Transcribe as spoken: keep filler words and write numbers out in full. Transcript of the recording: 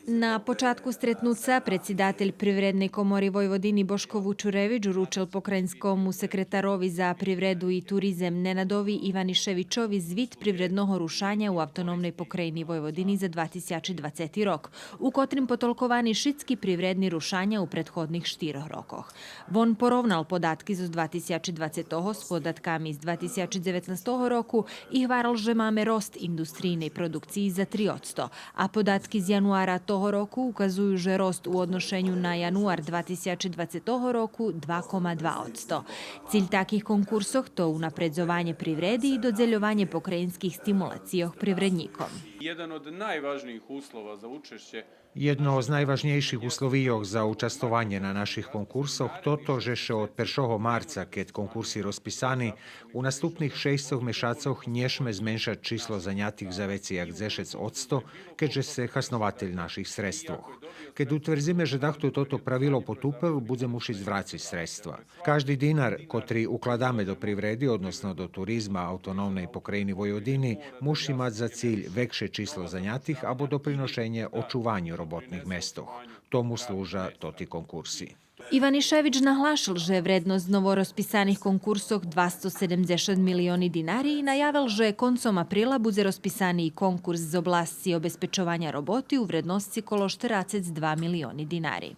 На початку стретнуца предсидатель Привредней комори Войводини Бошко Вучуревич уручел покраїнскому секретарови за привреду и туризем Ненадови Иванишевичови звит привредного рушаня у Автономней покраїни Войводини за два тисячи двацети рок, у котрим потолковани шицки привредни рушаня у предходних штирох рокох. Вон поровнал податки зоз два тисячи двацетого з податками з два тисячи дзеветнастого року и гварел же маме рост индустрийней продукциї за три одсто, а податки з януара того року указую же рост у одношеню на януар два тисячи двацетого року два кома два одсто. Циль таких конкурсох то унапредзованє привреди и додзельованє покраїнских стимулацийох привреднїком. Єден од найважниїх услова за учешће Єдно з найважнєйших условийох за участвованє на наших конкурсох тото же ше од першого марца, кед конкурси розписани, у наступних шейсцох мешацох нє шме зменшац число занятих за вецей як дзешец одсто, кед же сце хаснователь наших средствох. Кед утвердзиме же дахто тото правило потупел, будзе мушиц врациц средства. Кажди динар котри укладаме до привреди, односно до туризма Автономней покраїни Войводини, муши мац за циль векше число занятих або доприношенє очуваню роботних местох. Тому служа тоти конкурси. Иванишевич наглашел же вредносц новорозписаних конкурсох двасто седемдзешат милиони динари и наявел же концом априла будзе розписани и конкурс з обласци обезпечованя роботи у вредносци коло штерацец два милиони динари.